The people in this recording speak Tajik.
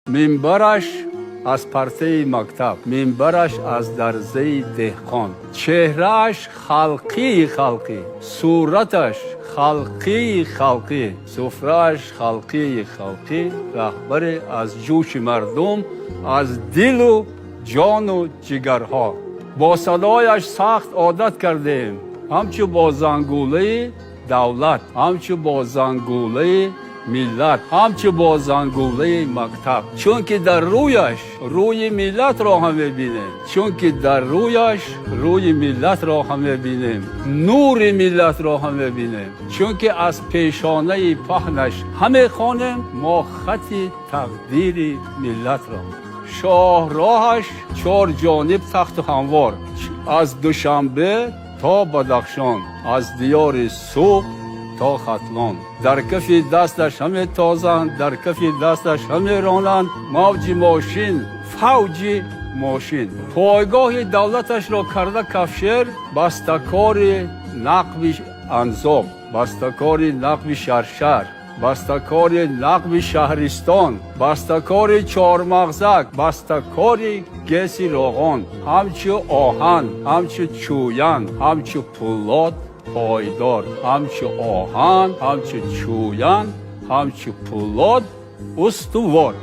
Минбараш аз партаи мактаб, минбараш аз дарзаи деҳқон, чеҳрааш халқии халқӣ, сураташ халқии халқӣ, суфрааш халқии халқӣ, раҳбаре аз ҷӯши мардум, аз дилу ҷону ҷигарҳо. Бо садояш сахт одат кардем, ҳамчу бо зангулаи давлат, ҳамчу бо зангулаи миллат, ҳамчу бо зангулаи мактаб. Чунки дар рӯяш рӯи миллатро ҳам мебинем, чунки дар рӯяш рӯи миллатро ҳам мебинем, нури миллатро ҳам мебинем, чунки аз пешонаи паҳнаш ҳамехонем мо хати тақдири миллатро. Шоҳроҳаш чор ҷониб тахту ҳамвор, аз Душанбе то Бадахшон, аз диёри Суғд то Хатлон. Дар кафи дасташ ҳаме тозанд, дар кафи дасташ ҳаме ронанд мавҷи мошин, фавҷи мошин. Пойгоҳи давлаташро карда кафшер, бастакори нақби Анзоб, бастакори нақби Шаршар, бастакори нақби шаҳристон, бастакори Чормағзак, бастакори ГЭСи Роғон. Ҳамчу оҳан, ҳамчу чӯян, ҳамчу пӯлод пойдор, ҳамчу оҳан, ҳамчу чӯян, ҳамчу пӯлод устувор.